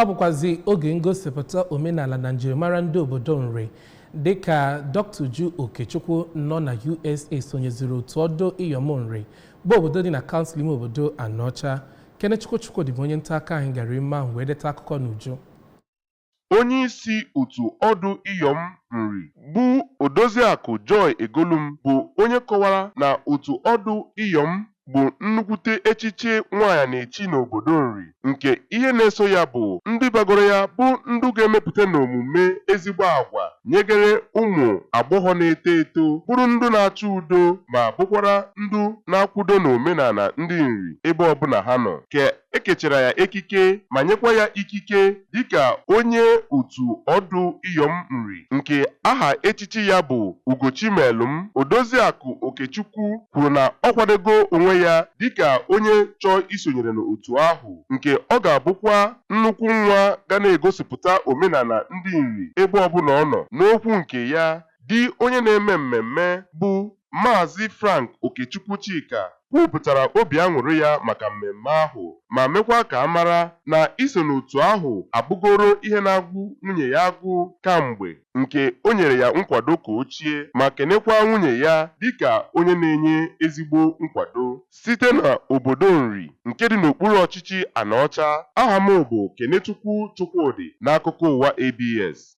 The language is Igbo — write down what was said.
Ọ bụkwazi oge ngosipụta omenala na njirimara ndị obodo Nri, dịka Dr. Uju Okechukwu nọ na USA sonyeziri otu ọdụ Iyom Nri, bụ obodo dị na kansụl ime obodo Anaọcha. Kenechukwu Chukwudị bụ onye nta akụkọ anyị gara ime ahụ wee deta akụkọ n'uju. Onyeisi otu ọdụ Iyom Nri bụ Odoziakụ Joy Egolum bụ onye kọwara na otu ọdụ Iyom bụ nnukwute echichi nwaanyị na-echi n'obodo Nri, nke ihe na-eso ya bụ ndị bagoro ya bụ ndị ga-emepụta n'omume ezigbo agwa nyegere ụmụ agbọghọ na-eto eto, bụrụ ndị na-achọ udo ma bụkwara ndị na-akwudo n'omenala ndị Nri ebe ọbụla ha nọ. Ka e kechara ya ekike ma nyekwa ya ikike dịka onye otu ọdụ Iyom Nri nke aha echichi ya bụ Ugochimelụm, Odoziakụ Okechukwu kwuru na ọ kwadogo onwe ya dịka onye chọọ isonyere n'otu ahụ, nke ọ ga-abụkwa nnukwu nwa ga na-egosipụta omenala ndị Nri ebe ọbụla ọ nọ. N'okwu nke ya, di onye na-eme mmemme bụ Maazị Frank Okechukwu Chika kwupụtara obi aṅụrị ya maka mmemme ahụ ma mekwa ka a mara na iso n'otu ahụ abụgoro ihe na-agụ nwunye ya agụụ kamgbe, nke o nyere ya nkwado ka o chie, ma kenekwa nwunye ya dịka onye na-enye ezigbo nkwado. Site n'obodo Nri nke dị n'okpuru ọchịchị Anaọcha, aha m bụ Kenechukwu Chukwudị n'akụkọ ụwa ABS.